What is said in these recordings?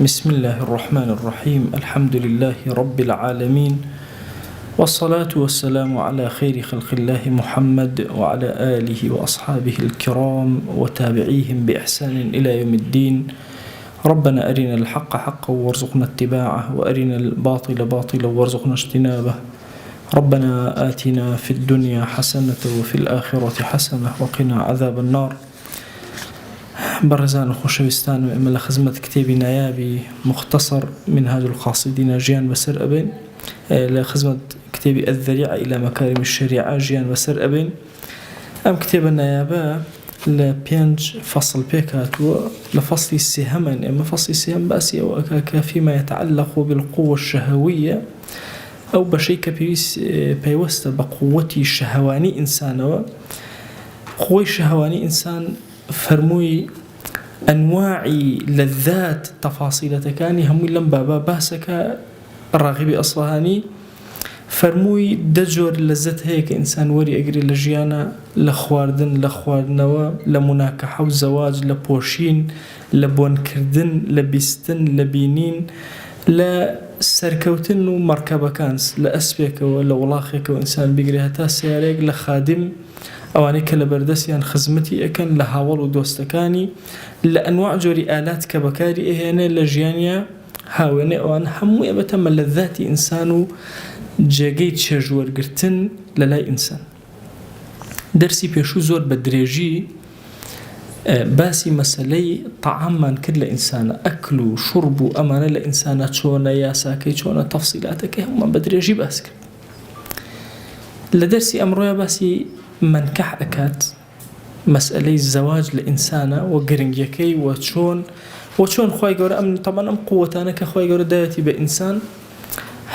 بسم اللە الرحمن الرحیم الحمد للە رب العالمین والصلاة والسلام علی خیر خلق اللە محمد وعلی آله وأصحابه الكرام وتابعیهم بإحسان إلی یوم الدین ربنا أرنا الحق حقا وارزقنا اتباعه وأرنا الباطل باطلا وارزقنا اجتنابه ربنا آتنا في الدنيا حسنة وفي الآخرة حسنة وقنا عذاب النار بەڕێزان و خۆشەویستانم ئێمە لە خزمەت کتێبی نایابی مختصر منهاج القاصدین ژیان بەسەر ئەبەین لە خزمەت کتێبی الذریعە الی مکارم الشریعە ژیان بەسەر ئەبەین ئەم کتێبە نایابە لە پێنج فەصل پێک هاتووە لە فەصلی سێهەمن ئێمە فەصلی سێهەم باسی ئەوە ئەکا کە فيما يتعلق بالقوة الشهوية ئەو بەشەی کە پێویست پەیوەستە بە قووەتی شەهەوانی ئینسانەوە قوەی شەهوانی ئینسان فەرمووی ئەنواعی لەذات تەفاسیلەتەکانی هەمووی لەم بابە باسەکە ڕاغبی ئەسفەهانی فەرمووی دە جۆر لەزەت هەیە کە ئینسان وەری ئەگرێ لە ژیانە لە خواردن لە خواردنەوە لە موناکەحە و زەواج لە پۆشین لە بۆنکردن لە بیستن لە بینین لە سەرکەوتن و مەڕکەبەکان لە ئەسپێکەوە لە وڵاخێکەوە ئینسان بیگرێ هەتا سەیارەیەک لە خادم ئەوانەی کە لەبەردەستیان خزمەتی ئەکەن لە هاوەڵ و دۆستەکانی لە ئەنواع جۆری ئالات کە بەکاری ئەهێنێ لە ژیانیا هاوێنێ ئەوانە هەمووی ئەبێتە مەلەذاتی ئینسان و جێگەی چێژ وەرگرتن لە لای ئینسان. دەرسی پێشوو زۆر بە درێژی باسی مەسەلەی تەعاممان کرد لە ئینسانە ئەکل و شوڕب و ئەمانە لە ئینسانە چۆنە یاساکەی چۆنە تەفسیلاتەکەی هەموومان بە درێژی باس کرد. لە دەرسی ئەمڕۆیا باسی مەنکەح ئەکات، مەسئەلەی زەواج لە ئینسانا و گرنگیەکەی و چۆن و چۆن خوای گەورە ئەم تەبعەن ئەم قوەتانە کە خوای گەورە دایەتی بە ئینسان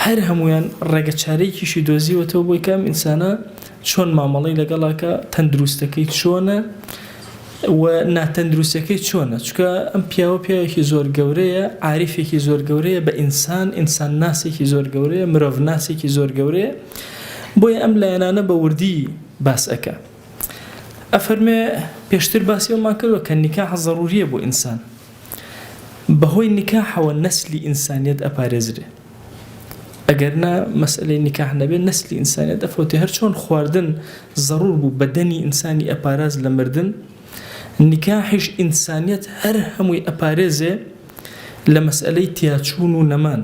هەر هەموویان ڕێگە چارەیەکیشی دۆزیوەتەوە بۆی کە ئەم ئینسانە چۆن مامەڵەی لەگەڵاکە تەندروستەکەی چۆنە و ناتەندروستەکەی چۆنە چونکە ئەم پیاوە پیاوێکی زۆر گەورەیە عاریفێکی زۆر گەورەیە بە ئینسان ئینسان ناسێکی زۆر گەورەیە مرۆڤ ناسێکی زۆر گەورەیە بۆیە ئەم لایەنانە بە وردی باس ئەکا ئەفەرمێ پێشتر باسی ئەومان کردوە کە نیکاح زەروریە بۆ ئینسان بەهۆی نیکاحەوە نەسلی ئینسانیەت ئەپارێزرێ ئەگەر نا مەسئلەی نیکاح نەبێ نەسلی ئینسانیەت ئەفەوتێ هەر چۆن خواردن زەڕور بوو بەدەنی ئینسانی ئەپاراز لە مردن نیکاحیش ئینسانیەت هەر هەمووی ئەپارێزێ لە مەسئلەی تیاچوون و نەمان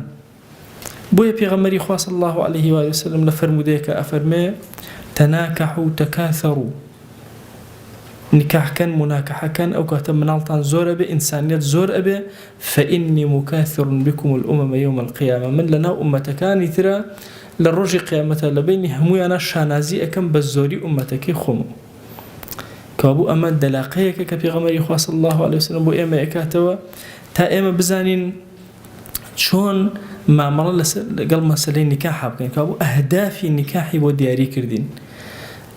بۆیە پێغەمبەری خوا صلی اللە علیه و آله وسلم لە فەرموودەیەکا ئەفەرمێ تناکحوا تکاثروا نیکاح کەن موناکەحە کەن ئەو کاتە مناڵتان زۆر ئەبێ ئینسانیەت زۆر ئەبێ فإنی مکاثر بکم الامم یوم القیامە من لەناو ئوممەتەکانی ترا لە ڕۆژی قیامەتا لە بەینی هەموویانا شانازی ئەکەم بە زۆری ئوممەتەکەی خۆمەوە کەوابوو ئەمە دەلاقەیەکە کە پێغەمبەری خوا صلی اللە علیه وسلم بۆ ئێمە ئەکاتەوە تا ئێمە بزانین چۆن مامەڵە لەسەر لەگەڵ مەسەلەی نیکاحا بکەین کەوابوو ئەهدافی نیکاحی بۆ دیاری کردین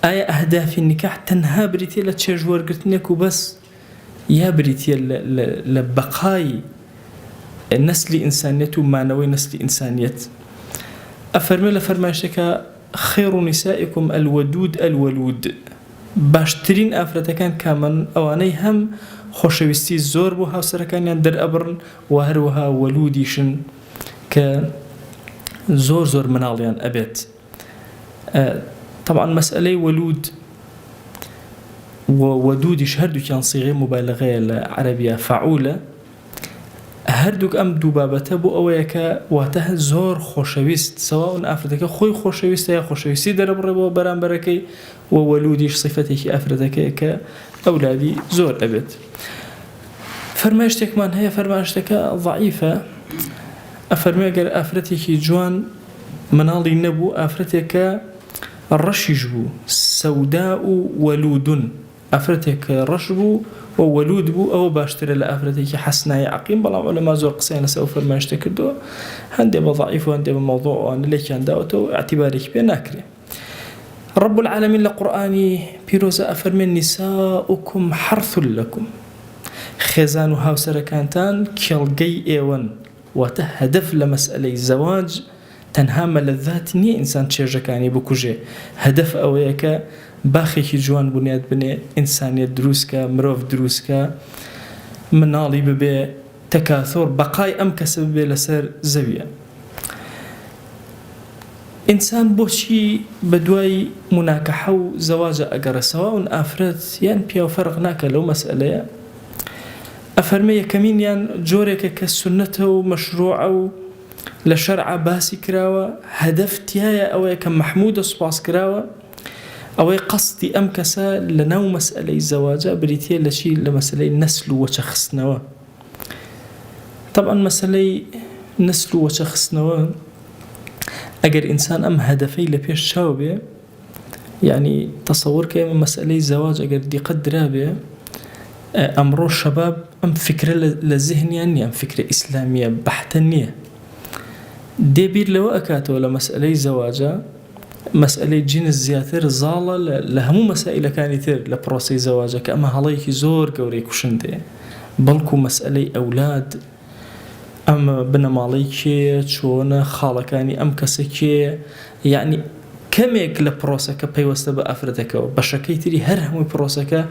ئایا ئەهدافی نیکاح تەنها بریتیە لە چێژ وەرگرتنێک و بەس یا بریتیە لە بەقای نەسلی ئینسانیەت و مانەوەی نەسلی ئینسانیەت ئەفەرمێ لە فەرمایشتێکا خير نسائكم الودود الولود باشترین ئافرەتەکان کامەن ئەوانەی هەم خۆشەویستی زۆر بۆ هاوسەرەکانیان دەرئەبڕن وە هەروەها وەلودیشن کە زۆر زۆر مناڵیان ئەبێت تەبعەن مەسئەلەی وەلود و وەدودیش هەردووکیان سیغەی موبالغەیە لە عەرەبیە فەعولە هەردووک ئەم دوو بابەتە بۆ ئەوەیە کە واتە زۆر خۆشەویست سەواون ئافرەتەکە خۆی خۆشەویستە یا خۆشەویستی دەرەبڕێ بۆ بەرامبەرەکەی و وەلودیش سیفەتێکی ئافرەتەکەیە کە ئەولادی زۆر ئەبێت. فەرمایشتێکمان هەیە فەرمایشتەکە ضعیفە ئەفەرموێ گەر ئافرەتێکی جوان مناڵی نەبوو ئافرەتێکە ڕەشیش بوو سەودا و وەلودون ئافرەتێک کە ڕەش بوو و وەلود بوو ئەوە باشترە لە ئافرەتێکی حەسنای عەقیم بەڵام عولەما زۆر قسەیان لەسەر ئەو فەرمایشتە کردووە هەندێ بە ضعیف و هەندێ بە مەوضوع ئەوانە لێکیان داوەتەوە ئیعتیبارێکی پێ ناکرێ رب العالمین لە قورئانی پیرۆزە ئەفەرمێ نساؤکم حرث لکم خێزان و هاوسەرەکانتان کێڵگەی ئێوەن واتە هەدەف لە مەسئەلەی زەواج تەنها مەلەذات نییە ئینسان چێژەکانی بکوژێ هەدەف ئەوەیە کە باخێکی جوان بونیاد بنێ ئینسانیەت دروست کا مرۆڤ دروست کا مناڵی ببێ. تەکاثور بەقای ئەم کەسە ببێ لەسەر زەویە. ئینسان بۆچی بەدوای موناکەحە و زەواجا ئەگەڕێ سەواون ئافرەت یان پیاو فەرق ناکا لەو مەسئەلەیە ئەفەرمێ یەکەمینیان جۆرێکە کە سوننەتە و مەشروعە و لە شەرعا باسی کراوە هەدەف تیایە ئەوەیە کە مەحمودە سوپاس کراوە ئەوەی قەسدی ئەم کەسە لە ناو مەسئەلەی زەواجا بریتیە لە چی لە مەسەلەی نەسل و وەچە خستنەوە تەبعەن مەسەلەی نەسل و وەچە خستنەوە ئەگەر ئینسان ئەم هەدەفەی لە پێش چاو بێ یعنی تەسەور کە ئێمە مەسئلەی زەواج ئەگەر دیقەت درابێ ئەمڕۆ شەباب ئەم فکرە لە زهنیان نییە ئەم فکرە ئیسلامیە بەحتە نییە دێ بیر لەوە ئەکاتەوە لە مەسئلەی زەواجە مەسئلەی جنس زیاتر زاڵە لە هەموو مەسائلەکانی تر لە پرۆسەی زەواجە کە ئەمە هەڵەیەکی زۆر گەورەی کوشندەیە بەڵکو مەسئلەی ئەولاد ئەمە بنەماڵەی کێیە، چۆنە، خاڵەکانی ئەم کەسە کێیە، یەعنی کەمێک لە پرۆسەکە پەیوەستە بە ئافرەتەکەوە، بەشەکەی تری هەر هەمووی پرۆسەکە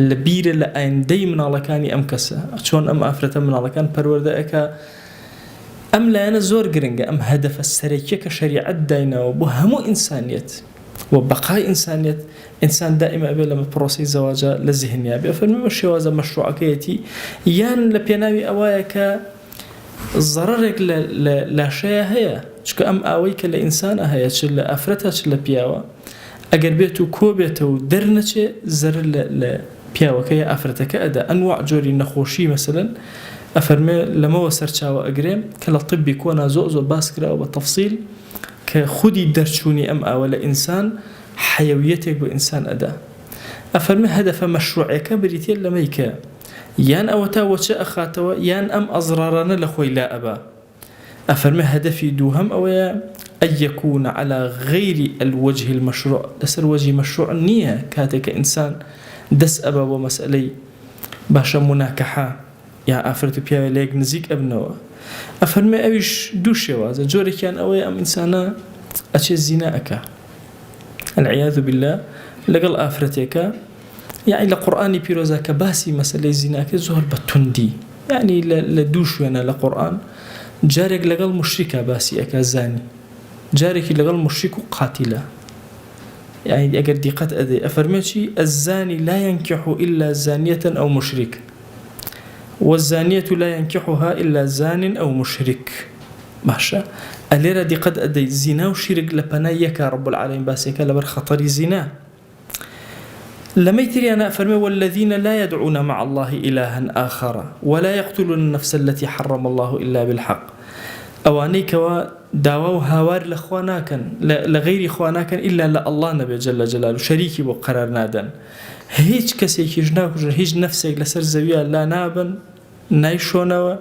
لە بیرە لە ئایندەی مناڵەکانی ئەم کەسە، چۆن ئەم ئافرەتە مناڵەکان پەروەردە ئەکا، ئەم لایەنە زۆر گرنگە، ئەم هەدەفە سەرەکیە کە شەریعەت دایناوە بۆ هەموو ئینسانیەت و بەقای ئینسانیەت، ئینسان دائیمە ئەبێ لە پرۆسەی زەواجا لە زیهنیا بێ فەرمی بە شێوازە مەشروعەکەیەتی یان لە پێناوی ئەوایە کە زەڕەرێک لە لە لاشەیە هەیە چونکە ئەم ئاوەی کە لە ئینسانە هەیە چ لە ئافرەتە چ لە پیاوە ئەگەر بێت و کۆ بێتەوە و دەرنەچێ زەرەر لە لە پیاوەکە یا ئافرەتەکە ئەدا ئەنواع جۆری نەخۆشی مەسەلەن ئەفەرمێ لەمەوە سەرچاوە ئەگرێ کە لە طبی کۆنا زۆر زۆر باس کراوە بە تەفسیل کە خودی دەرچوونی ئەم ئاوە لە ئینسان حەیەویەتێک بە ئینسان ئەدا. ئەفەرمێ هەدەفە مەشروعەکە بریتیە لەمەی کە یان ئەوەتا وەچە ئەخاتەوە یان ئەم ئەزڕارانە لە خۆی لا ئەبا. ئەفەرمێ هەدەفی دووهەم ئەوەیە ان یکون علی غیر الوجه المشروع لەسەر وەجهی مەشروع نیە کاتێ کە ئینسان دەست ئەبا بۆ مەسئەلەی باشە موناکەحە یا ئافرەت و پیاوێ لەیەک نزیک ئەبنەوە ئەفەرمێ ئەویش دوو شێوازە جۆرێکیان ئەوەیە ئەم ئینسانە ئەچێ زینا ئەکا العیاذ باللە لەگەڵ ئافرەتێکە یعنی لە قورئانی پیرۆزا کە باسی مەسەلەی زیناکە زۆر بە توندی یعنی لە دوو شوێنە لە قورئان جارێک لەگەڵ مشریکا باسی ئەکا زانی جارێکی لەگەڵ مشریک و قاتیلە یعنی ئەگەر دیقەت ئەدەی ئەفەرمێ چی الزانی لا ينكح إلا زانية أو مشرك والزانية لا ينكحها إلا زان أو مشرك باشە ئەلێرە دیقەت ئەدەی زینا و شیرک لە پەنای یەکا رب العالمین باسیەکە لەبەر خەتەری زینا لەمەی تریانە ئەفەرمێ والذین لا يدعون مع الله إلها آخر ولا يقتلون النفس التي حرم الله إلا بالحق ئەوانەی کەوا داوا و هاوار لە خوا ناکەن لە غەیری خوا ناکەن ئیلا لە اللە نەبێ جل جلاله شەریکی بۆ قەرار نادەن هیچ کەسێکیش ناکوژن هیچ نەفسێک لەسەر زەویا لا نابەن نایشۆنەوە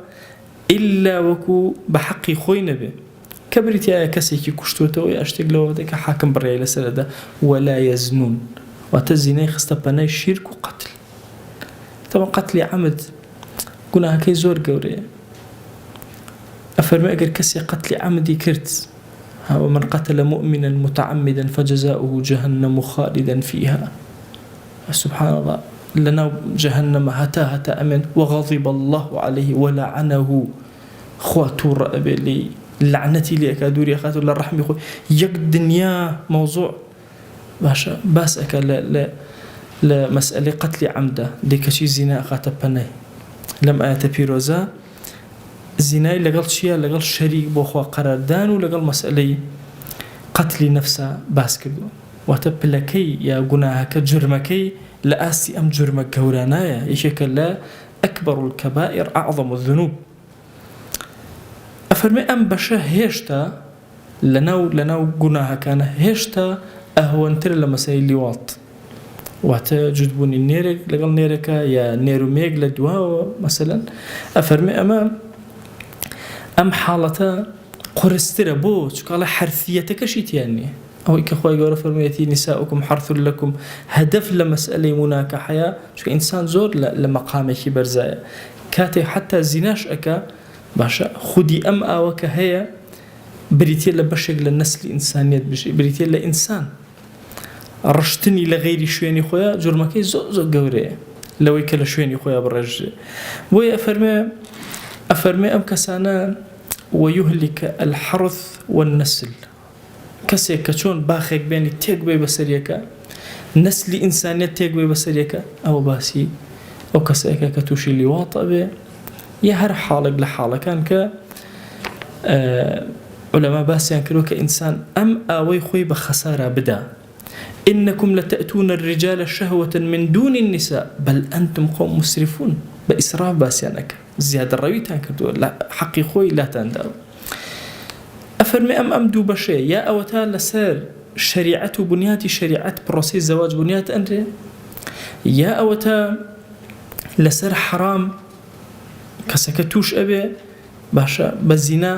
ئیلا وەکو بە حەقی خۆی نەبێ کە بریتیایە کەسێکی کوشتوەتەوە یا شتێک لەوە کە حاکم بڕیای لەسەر ئەدا ولا یزنون واتە زینای خستە پەنای شیرک و قەتل تەبعەن قەتلی عەمد گوناهەکەی زۆر گەورەیە ئەفەرمێ ئەگەر کەسێ قەتلی عەمدی کرد ومن قتل مؤمنا متعمدا فجزاؤه جهنم خالدا فيها سبحان الله لەناو جەهەنەمە هەتا هەتا ئەمێن وغضب الله عليه ولعنه خوا تووڕە ئەبێ لێی لەعنەتی لێ ئەکا دووری ئەخاتەوە لە ڕەحمی خۆی یەک دنیا مەوزوع باشە باس ئەکا لە لە لە مەسئەلەی قەتلی عەمدا دەی کەچی زینا ئەخاتە پەنای لەم ئایەتە پیرۆزە زینای لەگەڵ چییە لەگەڵ شەریک بۆ خوا قەراردان و لەگەڵ مەسئەلەی قەتلی نەفسا باس کردووە واتە پلەکەی یا گوناهەکە جورمەکەی لە ئاستی ئەم جورمە گەورانایە یەکێکە لە اکبر الکبائر اعظم الذنوب ئەفەرمێ ئەم بەشە هێشتا لەناو لەناو گوناهەکانە هێشتا ئەهوەنترە لە مەسەلەی لیواط واتە جوتبوونی نێرێک لەگەڵ نێرەکە یا نێر و مێگ لە دواوە مەسەلەن ئەفەرمێ ئەمە ئەم حاڵەتە قورسترە بۆ چکاڵە حەرفیەتەکەشی تیان نییە ئەوەی کە خوای گەورە فەرموویەتی نساؤکم حرث لکم هەدەف لە مەسئەلەی موناکەحەیە چونکە ئینسان زۆر لە مەقامێکی بەرزایە کاتێک حەتا زیناش ئەکا باشە خودی ئەم ئاوە کە هەیە بریتیە لە بەشێک لە نەسلی ئینسانیەت بریتیە لە ئینسان ڕشتنی لە غەیری شوێنی خۆیان جورمەکەی زۆر زۆر گەورەیە لەوەی کە لە شوێنی خۆیان بڕێژرێ بۆیە ئەفەرمێ. ئەفەرمێ ئەم کەسانە ویهلک الحرث والنسل کەسێک کە چۆن باخێک بێنی تێک بەی بەسەر یەکە نەسلی ئینسانیەت تێک بەی بەسەر یەکە ئەوە باسی ئەو کەسێکە کە تووشی لیواط ئەبێ یا هەر حاڵێک لە حاڵەکان کە علەما باسیان کردوە کە ئینسان ئەم ئاوەی خۆی بە خەسارا بدا انکم لتأتون الرجال شهوة من دون النساء بل انتم قوم مسرفون بە ئیسراف باسیان ئەکەن زیادەڕەویتان کردووە لە حەقی خۆی لاتان داوە ئەفەرمێ ئەم ئەم دوو بەشەیە یا ئەوەتا لەسەر شەریعەت و بنیاتی شەریعەت پرۆسەی زەواج بنیات ئەنرێ یا ئەوەتا لەسەر حەرام کەسەکە توش ئەبێ باشە بە زینا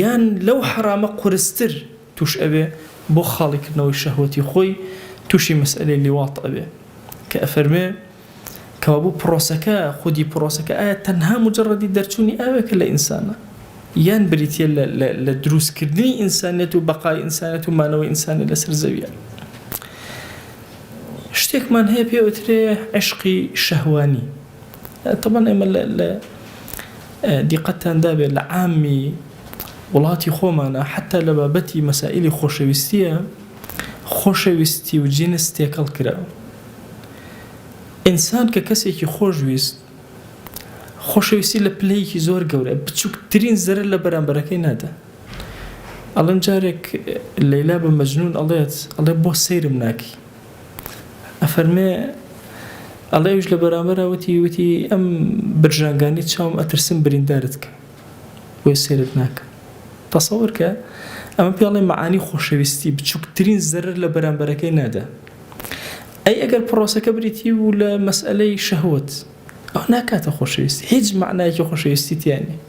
یان لەو حەرامە قورستر توش ئەبێ بۆ خاڵی کردنەوەی شەهوەتی خۆی توشی مەسئەلەی لیواط ئەبێ کە ئەفەرمێ کەوابوو پرۆسەکە خودی پرۆسەکە ئایا تەنها مجرەدی دەرچوونی ئاوێکە لە ئینسانە یان بریتیە لە لە دروستکردنی ئینسانیەت و بەقای ئینسانیەت و مانەوەی ئینسانیەت لەسەر زەویە شتێکمان هەیە پێ وترێ عشقی شەهوانی تەبەن ئێمە لە دیقەتتان دابێت لە عامی وڵاتی خۆمانە حتا لە بابەتی مەسائلی خۆشەویستیە خۆشەویستی و جنس تێکەڵ کراوە ئینسان کە کەسێکی خۆش ویست خۆشەویستی لە پلەیەکی زۆر گەورە بچووکترین زەرەر لە بەرامبەرەکەی نادا ئەڵێن جارێک لەیلا بە مەجنون ئەڵێت ئەڵێ بۆ سەیرم ناکەی ئەفەرمێ ئەڵێ ئەویش لە بەرامبەرا وتی وتی ئەم برژانگانی چاوم ئەترسم بریندارت کە بۆیە سەیرت ناکەم تەسەور کە ئەمە پێ ئەڵێ مەعانی خۆشەویستی بچووکترین زەرەر لە بەرامبەرەکەی نادا ئەی ئەگەر پرۆسەکە بریتی بوو لە مەسئلەی شەهوەت ئەو ناکاتە خۆشەویستی هیچ مەعنایەکی خۆشەویستی تیا نییە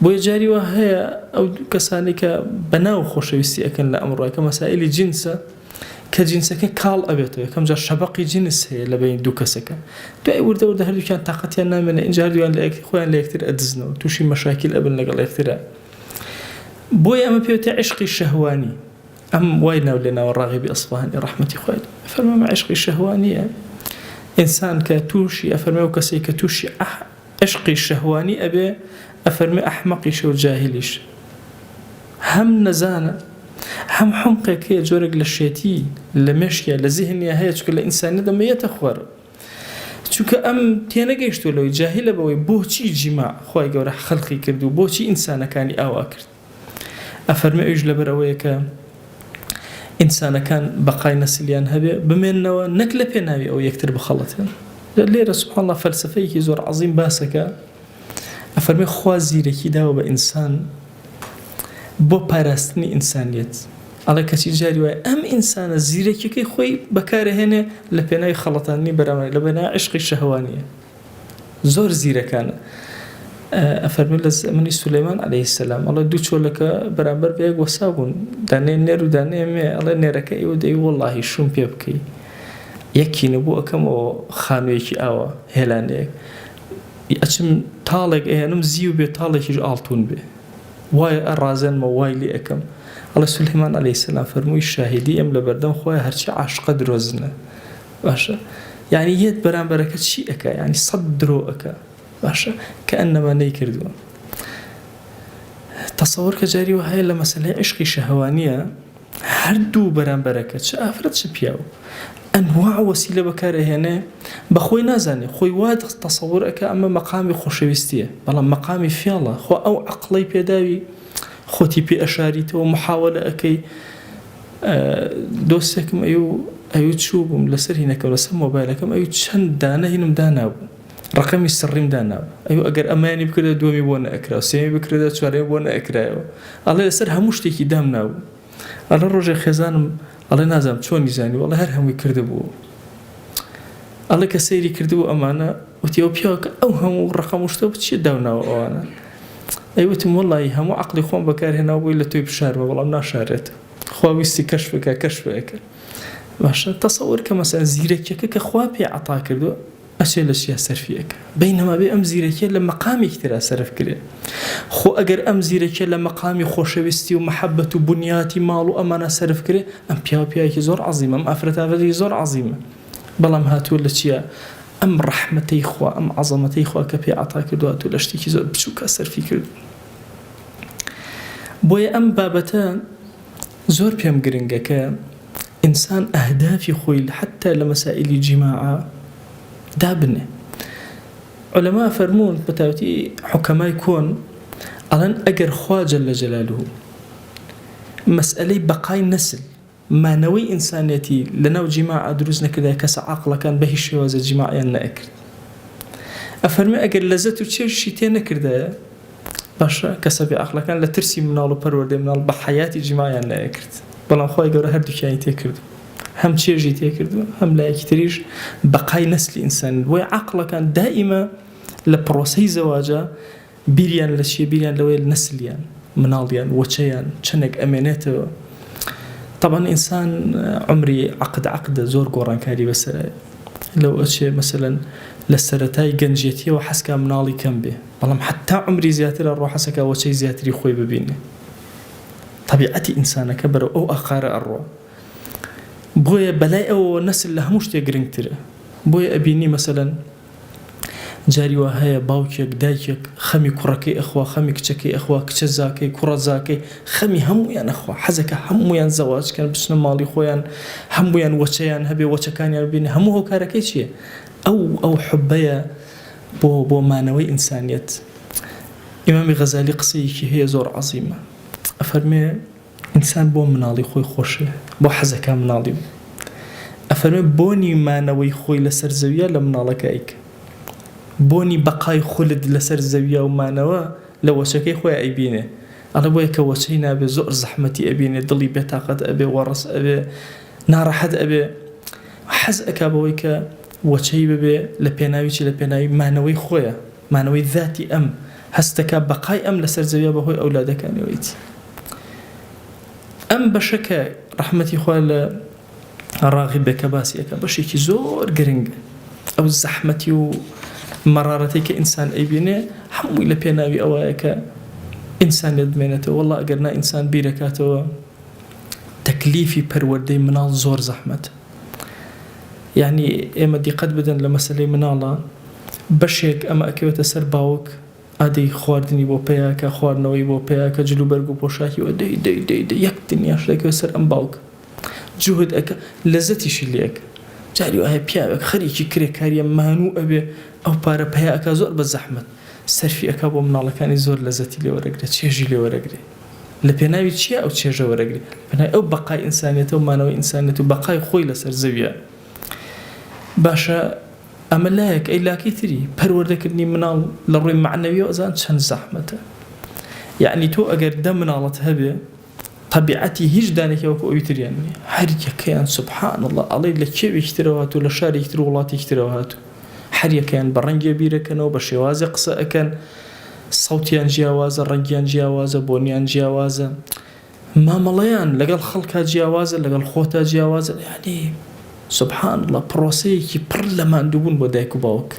بۆیە جاری وا هەیە ئەو کەسانەی کە بەناو خۆشەویستی ئەکەن لە ئەمڕۆ کە مەسائلی جنسە کە جنسەکە کاڵ ئەبێتەوە یەکەم جار شەبەقی جنس هەیە لە بەین دوو کەسەکە دوای وردە وردە هەردووکیان تاقەتیان نامێنێ ئینجا هەردوویان لە یەک خۆیان لە یەکتر ئەدزنەوە تووشی مەشاکیل ئەبن لەگەڵ یەکترا بۆیە ئەمە پێوتە عشقی شەهوانی ئەم وای ناو لێ ناوە ڕاغبی ئەسفەهانی ڕەحمەتی خوای لێ ئەفەرمێ ئەمە عشقی شەهوانیە ئینسان کە تووشی ئەفەرمێ ئەو کەسەی کە تووشی عشقی شەهوانی ئەبێ ئەفەرمێ ئەحمەقیشە و جاهیلیش هەم نەزانە هەم حمقێک هەیە جۆرێک لە شێتی لە مێشکیا لە زیهنیا هەیە چونکە لە ئینسانیەت دەمەیەتە خوارەوە چونکە ئەم تێنەگەیشتووە لەوەی جاهیلە بەوەی بۆچی جیماع خوای گەورە خەلقی کرد و بۆچی ئینسانەکانی ئاوا کرد ئەفەرمێ ئەویش لەبەر ئەوەیە کە ئینسانەکان بەقای نەسلیان هەبێ بمێننەوە نەک لە پێناوی ئەوە یەکتر بخەڵەتێن لێرە سبحان الله فەلسەفەیەکی زۆر عەزیم باسەکە ئەفەرمێ خوا زیرەکی داوە بە ئینسان بۆ پاراستنی ئینسانیەت ئەڵێ کەچی جاری وایە ئەم ئینسانە زیرەکیەکەی خۆی بەکارەهێنێ لە پێناوی خەڵەتاندنی بەرامبەر لە پێناوی عشقی شەهوانیە زۆر زیرەکانە ئەفەرمێ لە زەمەنی سولەیمان عەلەیهی سەلام ئەڵێ دوو چۆلەکە بەرامبەر بە یەک وەسا بوون دانێ نێر و دانێ مێ ئەڵێ نێرەکە ئێوە دەی وەڵاهی شوم پێ بکەی یەکی نەبوو ئەکەمەوە خانوویەکی ئاوا هێلانەیەک ئەچم تاڵێک ئەیەنم زیو بێ تاڵێکیش ئاڵتون بێ وای ئەڕازێنمەوە وای لێ ئەکەم ئەڵێ سولەیمان عەلەیهی سەلام فەرمووی شاهیدی ئەم لە بەردەم خوایە هەرچی عاشقە درۆزنە باشە یعنی یەت بەرامبەرەکە چی ئەکا یعنی سەد درۆ ئەکا باشە کە ئەنەما نەیکردووە تەسەوەر کە جاری وە هەیە لە مەسەلەی عشقی شەهوانیە هەردوو بەرامبەرەکە چ ئافرەت چ پیاو ئەنواع وەسیلە بەکارئەهێنێ بەخۆی نازانێ خۆی وا تەسەور ئەکا ئەمە مەقامی خۆشەویستیە بەڵام مەقامی فێڵە خوا ئەو عەقڵەی پێداوی خۆتی پێ ئەشاریتەوە محاوەلە ئەکەی دۆستێکم ئەیو ئەیو چوو بووم لەسەر هینەکەم لەسەر مۆبایلەکەم ئەیو چەند دانە هینم دانابوو ڕقەمی سڕیم دانابوو ئەیو ئەگەر ئەمەیانی بکردە دووەمی بۆ نەئەکرا و سێمی بکردە چوارەمی بۆ نەئەکرایەوە ئەڵێ لەسەر هەموو شتێکی دام نابوو ئەڵێ ڕۆژێ خێزانم ئەڵێ نازانم چۆنی زانی ئەڵێ هەر هەمووی کردبوو ئەڵێ کە سەیری کردبوو ئەمانە وتی ئەو پیاوە کە ئەو هەموو ڕقەم و شتە بچیە داوناوە ئەوانە ئەی وتم وەڵی هەموو عەقڵی خۆم بەکارهێناو بۆی لە تۆی بشارمە بەڵام ناشارێت خوا ویستی کەشف بکە کەشف ئەکە باشە تەسەور کە مەسەلەن زیرەکیەکە کە خوا پێ عەتا کردووە ئەچێ لە چیا سەرفی ئەکا بەینەما بێ ئەم زیرەکیە لە مەقامێکی ترا سەرف کرێ خۆ ئەگەر ئەم زیرەکیە لە مەقامی خۆشەویستی و مەحەبەت و بنیاتی ماڵ و ئەمانە سەرف کرێ ئەم پیاوە پیاوێکی زۆر عەزیمە ئەم ئافرەتە ئافرەتێکی زۆر عەزیمە بەڵام هاتووە لە چیا؟ ئەم ڕەحمەتەی خوا، ئەم عەزەمەتەی خوا کە پێی عەتا کردووە هاتووە لە شتێکی زۆر بچووکا سەرفی کردووە. بۆیە ئەم بابەتە زۆر پێم گرنگە کە ئینسان ئەهدافی خۆی حەتتا لە مەسائیلی جیماعا دابنێ. عولەما فەرموون بەتایبەتی حوکەمای کۆن ئەڵێن ئەگەر خوا جل جلالە مەسئەلەی بەقای نەسل مانەوەی ئینسانیەتی لەناو جیماعا دروست نەکردایە کەسە عاقڵەکان بەهیچ شێوازێ جیماعیان نەئەکرد. ئەفەرموێ ئەگەر لەزەت و چێژیشی تێ نەکردایە باشە کەسە بێ عەقڵەکان لە ترسی مناڵ و پەروەردەی مناڵ بە حەیاتی جیماعیان نەئەکرد. بەڵام خوای گەورە هەردووکیانی تێ کردو هەم چێژی تێ کردو هەم لایەکی تریش بەقای نەسلی ئینسانی. بۆیە عەقڵەکان دائیمە لە پڕۆسەی زەواجا بیریان لە چیە بیریان لەوەیە نەسلیان مناڵیان وەچەیان چەنێک ئەمێنێتەوە تەبعەن ئینسان عومری عەقد عەقدە زۆر گۆڕانکاری بەسەرە لەو ئەچێ مەسەلەن لە سەرەتای گەنجێتیەوە حەزکا مناڵی کەم بێ بەڵام حەتا عومری زیاترە ڕۆ حەزەکا وەچەی زیاتری خۆی ببینێ تەبیعەتی ئینسانەکە بەرەو ئەو ئاقارە ئەڕوا بۆیە بەلای ئەوەوە نەسل لە هەموو شتێک گرنگترە بۆیە ئەبینی مەسەلەن جاری وا هەیە باوکێک دایکێک خەمی کوڕەکەی ئەخوا خەمی کچەکەی ئەخوا کچە زاکەی کوڕە زاکەی خەمی هەموویان ئەخوا حەزەکە هەموویان زەواج کەن بچنە ماڵی خۆیان هەموویان وەچەیان هەبێ وەچەکانیان ببینن هەموو هۆکارەکەی چییە ئەو ئەو حوبەیە بۆ بۆ مانەوەی ئینسانیەت ئیمامی غەزالی قسەیەکی هەیە زۆر عەزیمە ئەفەرمێ ئینسان بۆ مناڵی خۆی خۆشە بۆ حەزەکا مناڵی بێ ئەفەرمێ بۆنی مانەوەی خۆی لەسەر زەویە لە مناڵەکە ئەیکا بۆنی بەقای خولد لەسەر زەویە و مانەوە لە وەچەکەی خۆی ئەیبینێ ئەڵێ بۆیە کە وەچەی نابێ زۆر زەحمەتی ئەبینێ دڵی بێتاقەت ئەبێ وەڕس ئەبێ ناڕەحەت ئەبێ حەز ئەکا بەوەی کە وەچەی ببێ لە پێناوی چی لە پێناوی مانەوەی خۆیە مانەوەی ذاتی ئەم هەستەکا بەقای ئەم لەسەر زەویە بەهۆی ئەولادەکانیەوەیتی. ئەم بەشە کە ڕەحمەتی خوا لە ڕاغب بێ کە باسی ئەکا بەشێکی زۆر گرنگە ئەو زەحمەتی و مەڕارەتەی کە ئینسان ئەیبینێ هەمووی لە پێناوی ئەوایە کە ئینسانیەت بمێنێتەوە وەڵا ئەگەر نا ئینسان بیرەکاتەوە تەکلیفی پەروەردەی مناڵ زۆر زەحمەتە یعنی ئێمە دیقەت بدەن لە مەسەلەی مناڵە بەشێک ئەمە ئەکەوێتە سەر باوک ئادەی خواردنی بۆ پەیا کە خواردنەوەی بۆ پەیا کە جل و بەرگ و پۆشاکی و دەی دەی دەی دەی یەک دنیاش دەکەوێت سەر ئەم باوکە جوهد ئەکا لەزەتیشی لێ ئەکا جاری وایە پیاوێک خەریکی کرێکاریە مانوو ئەبێ ئەو پارە پەیا ئەکا زۆر بە زەحمەت سەرفی ئەکا بۆ مناڵەکانی زۆر لەزەتی لێ وەرەگرێ چێژی لێ وەرەگرێ لە پێناوی چیا ئەو چێژە وەرەگرێ لە پێناوی ئەو بەقای ئینسانیەتە و مانەوەی ئینسانیەت و بەقای خۆی لەسەر زەویە باشە ئەمە لایەک، ئەی لاکەی تری پەروەردەکردنی مناڵ لە ڕووی مەعنەویەوە ئەزان چەند زەحمەتە. یەعنی تۆ ئەگەر دە مناڵت هەبێ تەبیعەتی هیچ دانێکی وەکو ئەوی تریان نییە. هەر یەکەیان سبحان اللە ئەڵێی لە کێوێکی ترەوە هاتوو، لە شارێکی تر و وڵاتێکی ترەوە هاتوو. هەر یەکەیان بە ڕەنگێ بیرەکەنەوە، بە شێوازێ قسە ئەکەن، سەوتیان جیاوازە، ڕەنگیان جیاوازە، بۆنیان جیاوازە. مامەڵەیان لەگەڵ خەڵکا جیاوازە لەگەڵ خۆتا جیاوازە یانی سبحان اللە پرۆسەیەکی پڕ لە ماندووبوون بۆ دایک و باوک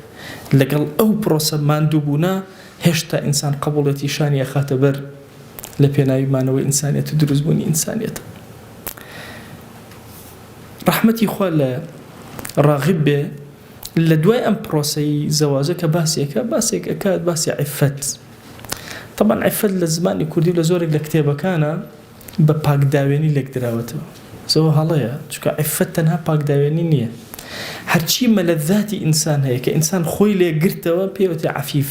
لەگەڵ ئەو پرۆسە ماندووبوونە هێشتا ئینسان قبوڵێتی شانی ئەخاتە بەر لە پێناوی مانەوەی ئینسانیەت و دروستبوونی ئینسانیەت ڕەحمەتی خوا لە ڕاغب بێ لە دوای ئەم پرۆسەی زەواجە کە باسێکە باسێک ئەکات باسی عیفەت تەبعەن عیفەت لە زمانی کوردی و لە زۆرێک لە کتێبەکانا بە پاکداوێنی لێکدراوەتەوە. زۆر هەڵەیە، چونکە عیفەت تەنها پاکداوێنی نییە. هەرچی مەلەذاتی ئینسان هەیە کە ئینسان خۆی لێ گرتەوە پێی وترێ عەفیف.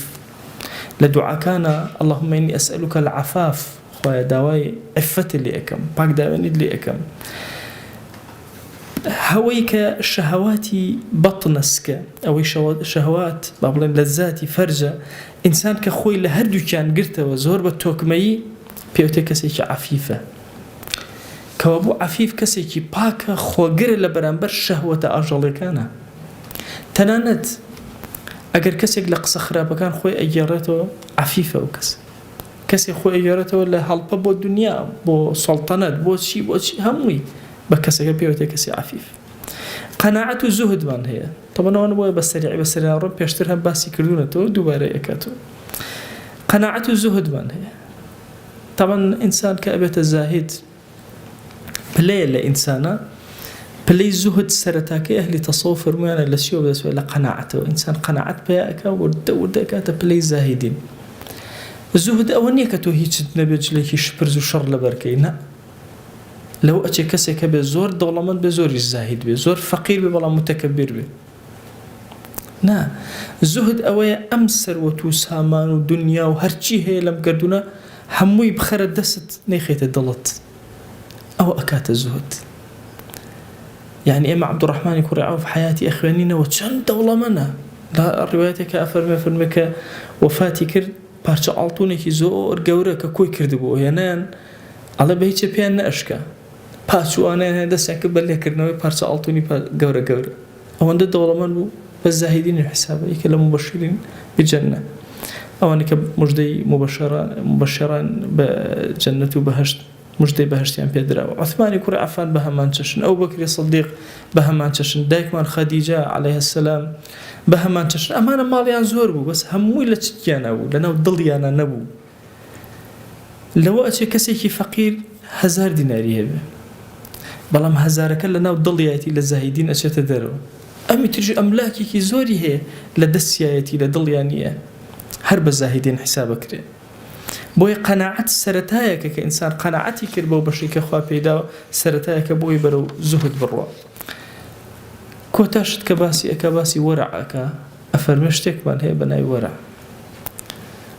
لە دوعاکانا اللهم انی اسألک العفاف، خوایە داوای عیفەتت لێ ئەکەم، پاکداوێنیت لێ ئەکەم. هەوەی کە شەهەواتی بەتنە سکە، ئەوەی شەهوات با بڵێن لەزاتی فەرجە، ئینسان کە خۆی لە هەردووکیان گرتەوە زۆر بە تۆکمەیی پێوتێ کەسێکی عەفیفە. کەوابوو عەفیف کەسێکی پاکە خۆگرە لە بەرامبەر شەهوەتە ئاژەڵیەکانە. تەنانەت ئەگەر کەسێک لە قسە خراپەکان خۆی ئەگێڕێتەوە عەفیفە ئەو کەسە. کەسێک خۆی ئەگێڕێتەوە لە هەڵپە بۆ دونیا بۆ سەڵتەنەت بۆ چی بۆ چی هەمووی بە کەسەکە پێوتێ کەسی عەفیف. قەناعەت و زوهدمان هەیە. تەبعەن ئەوانە بۆیە بە سەریعی بە سەریان ڕۆم پێشتر هەم باسی کردوونەتەوە دووبارەی ئەکاتەوە. قەناعەت و زوهدمان هەیە. تەبعەن ئینسان کە ئەبێتە زاهید پلەیە لە ئینسانە. پلەی زوهد سەرەتاکەی ئەهلی تەسەوف فەرموویانە لە چیەوە بەدەست لە قەناعەتەوە ئینسان قەناعەت پەیا ئەکا وردە وردە ئەکاتە پلەی زاهیدین. زوهد ئەوە نییە کە تۆ هیچت نەبێت جلێکی شپرز و شەڕ لەبەر کەی نا لەوە ئەچێ کەسێک هەبێ زۆر دەوڵەمەند بێ زۆریش زاهید بێ زۆر فەقیر بێ بەڵام متەکەبیر بێ نا زوهد ئەوەیە ئەم سەروەت و سامان و دنیا و هەرچی هەیە لەم گەردوونە هەمووی بخەرە دەست نەیخەیتە دڵت ئەوە ئەکاتە زوهد. یانی ئێمە عەبدوڕەحمانی کوڕی عەوف حەیاتی ئەخوێنینەوە چەند دەوڵەمەنە لە ڕیوایەتێکا ئەفەرمێ فەرمێ کە وەفاتی کرد پارچە ئاڵتونێکی زۆر گەورە کە کۆی کردبوو هێنایان ئەڵێ بە هیچێ پێیان نەئەشکا پاچوانیان هێنا دەستیان کرد بە لێکردنەوەی پارچە ئاڵتونی گەورە گەورە ئەوەندە دەوڵەمەند بوو بەس زاهیدین حسابە یەکێ لە مبەشرین بجەنە ئەوانەی کە مژدەی مبەشەران مبەشەران بە جەنەت و بەهەشت مژدەی بەهەشتیان پێ دراوە. عوثمانی کوڕی عەفان بە هەمان چەشن، ئەوبەکری سدیق بە هەمان چەشن، دایکمان خەدیجە علیە السلام بە هەمان چەشن، ئەمانە ماڵیان زۆر بوو بەس هەمووی لە چکیانا بوو، لەناو دڵیانا نەبوو. لەوە ئەچێ کەسێکی فەقیر هەزار دیناری هەبێ بەڵام هەزارەکە لەناو دڵیایەتی لە زاهیدین ئەچێتە دەرەوە. ئەمی تریش ئەملاکێکی زۆری هەیە لە دەستیایەتی لە دڵیا نییە هەر بە زاهیدین حیساب ئەکرێ. بۆیە قەناعەت سەرەتایەکە کە ئینسان قەناعەتی کرد بەو بەشەی کە خوا پێی داوە سەرەتایەکە بۆی بەرەو زوهد بڕوا. کۆتا شت کە باسی ئەکا باسی وەرع ئەکا ئەفەرمێ شتێکمان هەیە بە ناوی وەرع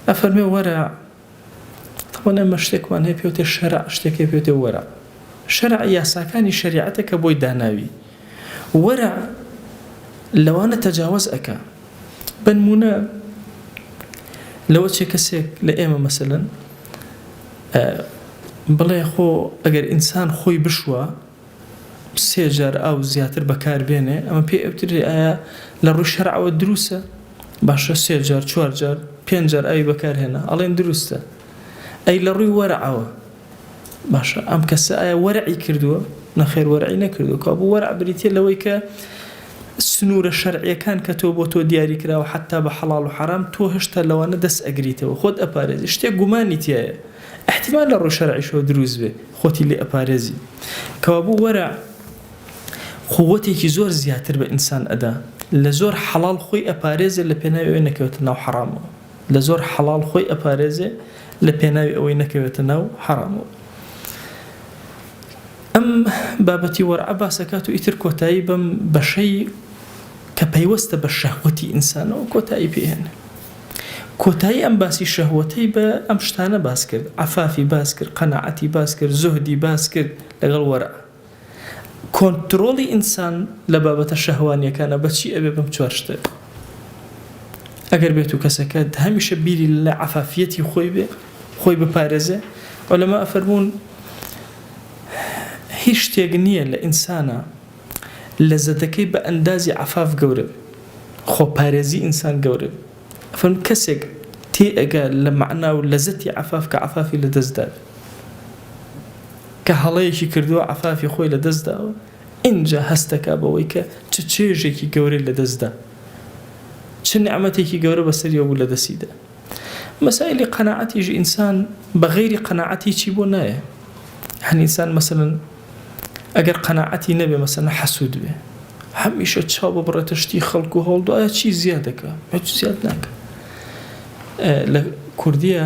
ئەفەرمێ وەرع تەبعەن ئێمە شتێکمان هەیە پێوتێ شەرع شتێک هەیە پێوتێ وەرع شەرع یاساکانی شەریعەتە کە بۆی داناوی وەرع لەوانە تەجاوەز ئەکا بەنمونە لەوە چێ کەسێک لە ئێمە مەسەلەن بڵێ خۆ ئەگەر ئینسان خۆی بشوە سێ جار ئاو زیاتر بەکار بێنێ ئەمە پێ ئەوترێ ئایا لە ڕووی شەرعەوە دروستە باشە سێ جار چوار جار پێنج جار ئاوی بەکارهێنا ئەڵێن دروستە ئەی لە ڕووی وەرعەوە باشە ئەم کەسە ئایا وەرعی کردووە؟ نەخێر وەرعی نەکردووە کەوابوو وەرع بریتیە لەوەی کە سنوورە شەرعیەکان کە تۆ بۆ تۆ دیاری کراوە حەتا بە حەڵاڵ و حەرام تۆ هێشتا لەوانە دەست ئەگریتەوە خۆت ئەپارێزی شتێک گومانی تیایە ئیحتیمال لە ڕووی شەرعیشەوە دروست بێ خۆتی لێ ئەپارێزی کەوابوو وەرع قووەتێکی زۆر زیاتر بە ئینسان ئەدا لە زۆر حەڵاڵ خۆی ئەپارێزێ لە پێناوی ئەوەی نەکەوێتە ناو حەڕامەوە. لە زۆر حەڵاڵ خۆی ئەپارێزێ لە پێناوی ئەوەی نەکەوێتە ناو حەرامەوە. ئەم بابەتی وەرعە باس ئەکات و ئیتر کۆتایی بەم بەشەی کە پەیوەستە بە شەهوەتی ئینسانەوە کۆتایی پێ هێنێ. کۆتایی ئەم باسی شەهوەتەی بە ئەم شتانە باس کرد، عەفافی باس کرد، قەناعەتی باس کرد، زوهدی باس کرد لەگەڵ وەرع. کۆنترۆڵی ئینسان لە بابەتە شەهوانیەکانە بە چی ئەبێ بەم چوار شتە بێ ئەگەر بێت و کەسەکە هەمیشە بیری لە عەفافیەتی خۆی بێ خۆی بپارێزێ عولەما ئەفەرموون هیچ شتێک نییە لە ئینسانە لەزەتەکەی بە ئەندازی عەفاف گەورە بێ خۆپارێزی ئینسان گەورە بێ ئەفەرموون کەسێک تێئەگا لە مەعنا و لەزەتی عەفاف کە عەفافی لەدەست دابێ کە هەڵەیەکی کردووە عەفافی خۆی لە دەست داوە ئینجا هەست دەکا بەوەی کە چ چێژێکی گەورەی لە دەست دا چ نیعمەتێکی گەورە بەسەریەوە بوو لە دەستی دا. مەسائیلی قەناعەتیش ئینسان بە غەیری قەناعەت هیچی بۆ نایە. هەن ئینسان مەسەلەن ئەگەر قەناعەتی نەبێ مەسەلەن حەسوود بێ هەمیشە چاو ببڕێتە شتی خەڵک و هەوڵ ئایا چی زیاد دەکا؟ هیچ زیاد ناکا. لە کوردیە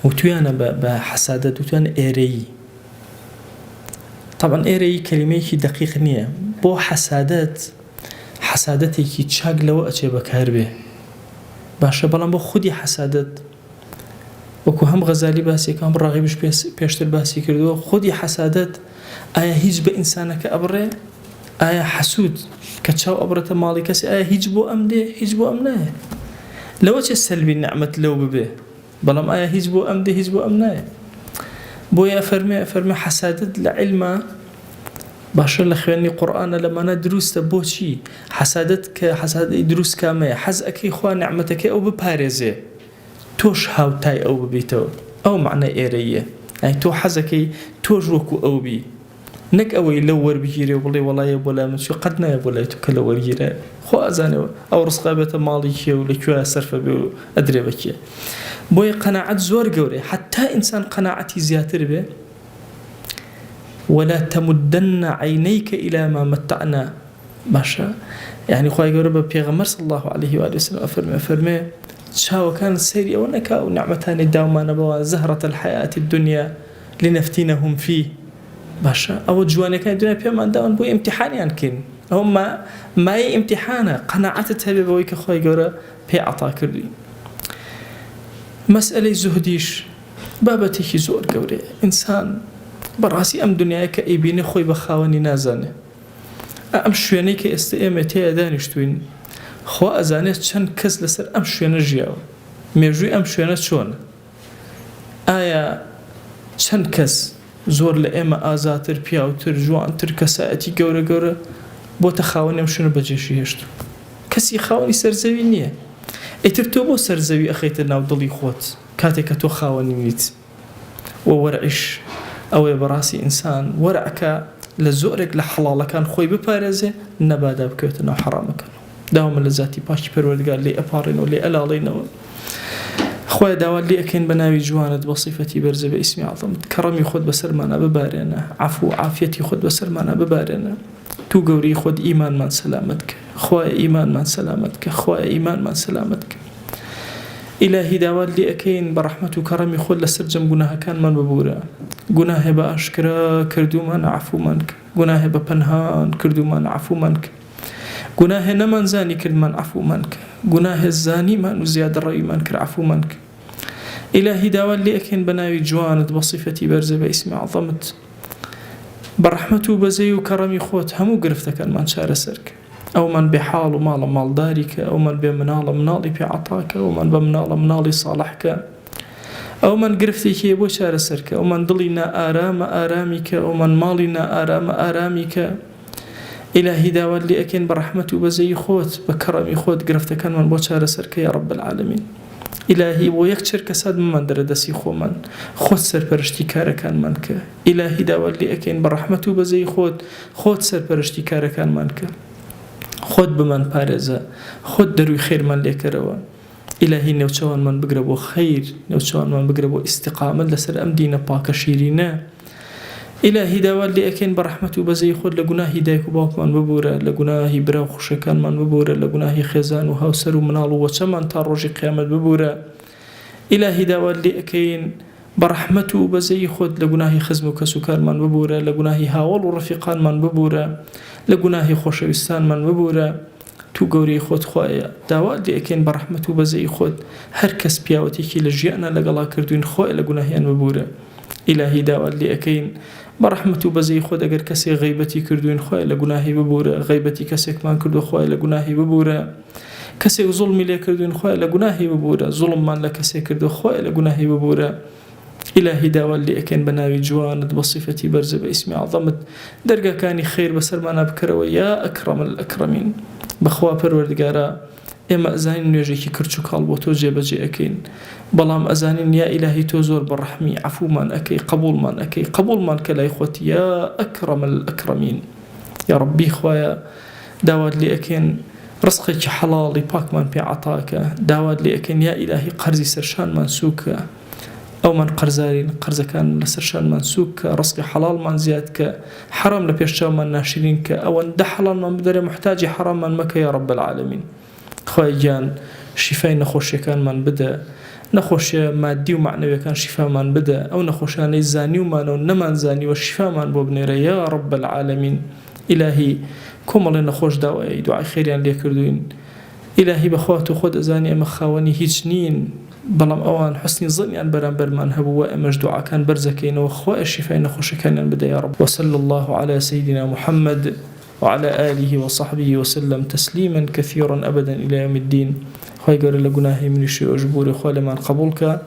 وتویانە بە بە حەسادەت وتویانە ئێرەیی تەبعەن ئێرەیی کەلیمەیەکی دەقیق نییە بۆ حەسادەت حەسادەتێکی چاک لەوە ئەچێ بەکار بێ باشە بەڵام بۆ خودی حەسادەت وەکو هەم غەزالی باسی کە هەم ڕاغیبش پێشتر باسی کردووە خودی حەسادەت ئایا هیچ بە ئینسانەکە ئەبڕێ ئایا حەسوود کە چاو ئەبڕێتە ماڵی کەسی ئایا هیچ بۆ ئەم دێ هیچ بۆ ئەم نایە لەوە چێ سەلبی نەعمەت لەو ببێ بەڵام ئایا هیچ بۆ ئەم دێ هیچ بۆ ئەم نایە بۆیە ئەفەرمێ ئەفەرمێ حەسادت لە عیلما باشە لە خوێنی قورئانە لەمانە دروستە بۆچی حەسادت کە حەسادی دروست کامەیە حەز ئەکەی خوا نەعمەتەکەی ئەو بپارێزێ تۆش هاوتای ئەو ببیتەوە ئەو مەعنای ئێرەییە یانی تۆ حەزەکەی تۆش وەکو ئەو بی نەک ئەوەی لەو وەربگیرێ و بڵێ وەڵا یە بۆ لای من چوو قەت نایە بۆ لای تۆ کە لەو وەرگیرایە خوا ئەزانێ ئەو ڕزقە ئەبێتە ماڵی کێ و لە کوێیا سەرف ئەبێ و ئەدرێ بە کێ بۆیە قەناعەت زۆر گەورەیە حەتا ئینسان قەناعەتی زیاتر بێ. ولا تمدن عینیک الی ما متعنا باشە یعنی خوای گەورە بە پێغەمبەر صلی الله علیه و آله وسلم ئەفەرمێ ئەفەرمێ چاوەکان سەیری ئەوە نەکا ئەو نیعمەتانەی داومانە بەوان زهرة الحیاة الدنیا لنفتنهم فیه باشە ئەوە جوانەکانی دنیا پێمان داون بۆ ئیمتیحانیان کەین ئەوە مایەی ئیمتیحانە قەناعەتت هەبێ بەوەی کە خوای گەورە پێ عەتا کردووی مەسئەلەی زوهدیش بابەتێکی زۆر گەورەیە ئینسان بەڕاستی ئەم دنیایە کە ئەیبینێ خۆی بە خاوەنی نازانێ ئەم شوێنەی کە ئێستە ئێمە تێیا دانیشتووین خوا ئەزانێت چەند کەس لەسەر ئەم شوێنە ژیاوە مێژووی ئەم شوێنە چۆنە ئایا چەند کەس زۆر لە ئێمە ئازاتر پیاوتر جوانتر کەسایەتی گەورە گەورە بۆتە خاوەنی ئەم شوێنە بەجێشی هێشتوو کەسی خاوەنی سەرزەوی نییە ئیتر تۆ بۆ سەرزەوی ئەخەیتە ناو دڵی خۆت کاتێک کە تۆ خاوەنی نیت وە وەرعیش ئەوەیە بەڕاستی ئینسان وەرع کە لە زۆرێک لە حەڵاڵەکان خۆی بپارێزێ نەبادا بکەوێتە ناو حەڕامەکان داوامە لە زاتی پاکی پەروەردگار لێی ئەپاڕێینەوە لێی ئەلاڵێینەوە خوایە داوات لێ ئەکەین بە ناوی جوانت بە سیفەتی بەرزە بە ئیسمی عەزەمت کەڕەمی خۆت بەسەرمانا ببارێنە عەفو و عافیەتی خۆت بەسەرمانا ببارێنە تو گەورەی خۆت ئیمانمان سەلامەت کە خوایە ئیمانمان سەلامەت کە خوایە ئیمانمان سەلامەت کە ئیلاهی داوات لێ ئەکەین بە ڕەحمەت و کەڕەمی خۆت لە سەرجەم گوناهەکانمان ببورە گوناهێ بە ئاشکرا کردوومانە عەفومان کە گوناهێ بە پەنهان کردوومانە عەفومان کە گوناهێ نەمانزانی کردمان عەفومان کە گوناهێ زانیمان و زیادەڕەویمان کرد عەفومان کە ئیلاهی داوات لێ ئەکەین بە ناوی جوانت بە سیفەتی بەرزە بە ئیسمی عەزەمت بە ڕەحمەت و بەزەی و کەڕەمی خۆت هەموو گرفتەکانمان چارەسەر کە ئەومان بێ حاڵ و ماڵە ماڵداری کە ئەومان بێ مناڵە مناڵی پێ عەتا کە ئەومان بە مناڵە مناڵی ساڵح کە ئەومان گرفتێکی هەیە بۆ چارەسەر کە ئەومان دڵی نائارامە ئارامی کە ئەومان ماڵی نائارامە ئارامی کە ئیلاهی داوات لێ ئەکەین بە ڕەحمەت و بەزەیی خۆت بە کەڕەمی خۆت گرفتەکانمان بۆ چارەسەر کە یا رب العالمین ئیلاهی بۆ یەک چرکەسات مەماندەرە دەستی خۆمان خۆت سەرپەرشتی کارەکانمان کە ئیلاهی داوات لێ ئەکەین بە ڕەحمەت و بەزەیی خۆت خۆت سەرپەرشتی کارەکانمان کە خۆت بمان پارێزە خۆت دەروی خێرمان لێکەرەوە ئیلاهی نێوچەوانمان بگرە بۆ خەیر نێوچەوانمان بگرە بۆ ئیستیقامەت لەسەر ئەم دینە پاکە شیرینە ئیلاهی داوات لێ ئەکەین بە ڕەحمەت و بەزەیی خۆت لە گوناهی دایک و باوکمان ببورە لە گوناهی برا و خوشکەکانمان ببورە لە گوناهی خێزان و هاوسەر و مناڵ و وەچەمان تا ڕۆژی قیامەت ببورە ئیلاهی داوات لێ ئەکەین بە ڕەحمەت و بەزەیی خۆت لە گوناهی خزم و کەس و کارمان ببورە لە گوناهی هاوەڵ و ڕەفیقانمان ببورە لە گوناهی خۆشەویستانمان ببورە تو گەورەی خۆت خوایە داوات لێ ئەکەین بە ڕەحمەت و بەزەیی خۆت هەر کەس پیاوەتێکی لە ژیانا لەگەڵا کردوین خوایە لە گوناهیان ببورە ئیلاهی داوات لێ ئەکەین بە ڕەحمەت و بەزەیی خۆت ئەگەر کەسێ غەیبەتی کردوین خوایە لە گوناهی ببورە غەیبەتی کەسێکمان کردوە خوایە لە گوناهی ببورە کەسێک زوڵمی لێ کردوین خوایە لە گوناهی ببورە زوڵممان لە کەسێک کردوە خوایە لە گوناهی ببورە ئیلاهی داوات لێ ئەکەین بە ناوی جوانت بە سیفەتی بەرزە بە ئیسمی عەزەمت دەرگاکانی خەیر بەسەرمانا بکەرەوە یا اکرم الاکرمین بەخوا پەروەردگارا ئێمە ئەزانین نوێژێکی کرچ و کاڵ بۆ تۆ جێبەجێ ئەکەین بەڵام ئەزانین یا ئیلاهی تۆ زۆر بە ڕەحمی عەفومان ئەکەی قەبوڵمان ئەکەی قەبوڵمان کە لای خۆت یا اکرم الاکرمین یا ڕەبی خوایە داوات لێ ئەکەین ڕزقێکی حەڵاڵی پاکمان پێ عەتاکە داوات لێ ئەکەین یا ئیلاهی قەرزی سەرشانمان سووکە ئەومان قەرزارین قەرزەکان لەسەر شانمان سووک کە ڕزقی حەڵاڵمان زیاد کە حەرام لە پێش چاومان ناشرین کە ئەوەندە حەڵاڵمان بدەرێ موحتاجی حەراممان مەکە یا رب العالمین خوایە گیان شیفای نەخۆشیەکانمان بدە نەخۆشیە مادی و مەعنەویەکان شیفامان بدە ئەو نەخۆشانەی زانیومانە و نەمانزانیوە شیفامان بۆ بنێرە یا رب العالمین ئیلاهی کۆمەڵێ نەخۆش داوای دوعای خێریان لێکردوین ئیلاهی بەخوا تۆ خۆت ئەزانی ئێمە خاوەنی هیچ نین بەڵام ئەوان حوسنی زەنیان بەرامبەرمان هەبوو وە ئێمەش دوعاکان بەرزەکەینەوە خوایە شیفای نەخۆشەکانیان بدە یاڕەب وصلی اللە علی سیدنا محمد وعلی آله وصحبه وسلم تسلیما کثیرا ابدا الی یوم الدین خوای گەورە لە گوناهی منیش و ئێوەش ببورێ خوا لێمان قبوڵ کا.